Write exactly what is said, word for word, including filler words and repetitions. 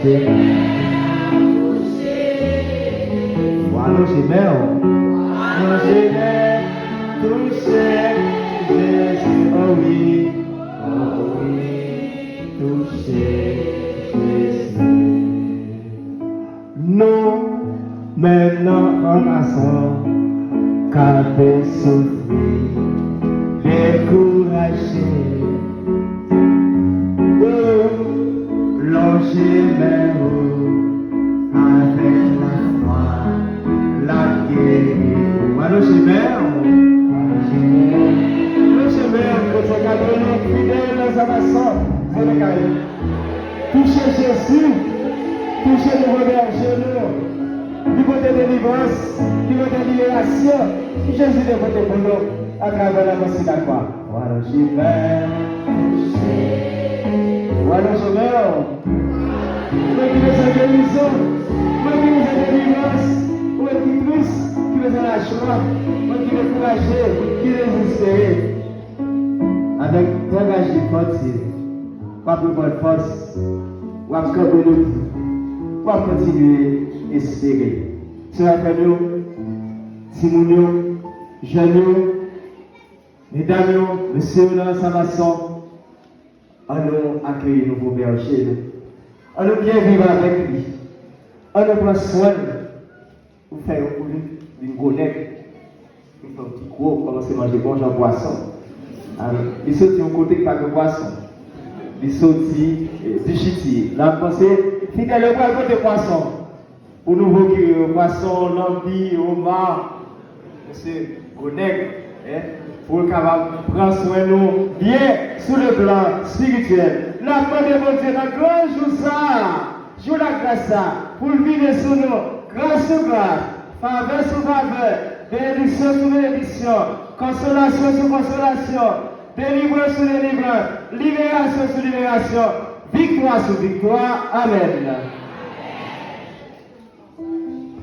Vwa lonje men w. Lonje men, touche Jezi, o wi, o wi, touche Jezi. Nou mennen ansanm k ap soufri, dekouraje, ou lonje men ou avèk lafwa, l ap geri ou. Alonje men w. Alonje men w, kote k ap rele fidèl nan sa fason. Se le kay. Touche Jezi, touche nouvo bèje nou. Li pote delivrans, li pote liberasyon. Jezi te pote pou nou atravè lanmò sou lakwa. Ou alonje men w. Ou alonje men w. Mwen ki bezwen gerizon, mwen ki bezwen delivrans, mwen ki tris, ki bezwen lajwa, mwen ki dekouraje, ki dezespere. Avèk trangaj li fòti, w ap reprann fòs, w ap kanpe debi, w ap kontinye espere. Sè ak frè m yo, timoun yo, jèn yo, medam yo, mesye yo nan Lansanm Aksyon, ann nou akeyi nouvo bèje nou. Ann nou byen viv avèk li. Ann nou pran swen l. Ou fè yon kou vin, vin gwo nèg. Li fè yon ti gwo, kòmanse manje bon jan pwason. Alò, li soti yon kote ki pa gen pwason. Li soti, eh, Dichiti. L ap panse, fidèl yo pral pote pwason. Pou nouvo kire yo, pwason, lanbi, oma. Mesye, gwo nèg, eh, pou l kapab pran swen nou byen sou le plan espirityèl. N ap mande Bondye nan gran jou sa a, jou lagras la, pou l vide sou nou, gras sou gras, favè sou favè, benediksyon sou benediksyon, konsolasyon sou konsolasyon, delivrans sou delivrans, liberasyon sou liberasyon, viktwa sou viktwa. Amèn.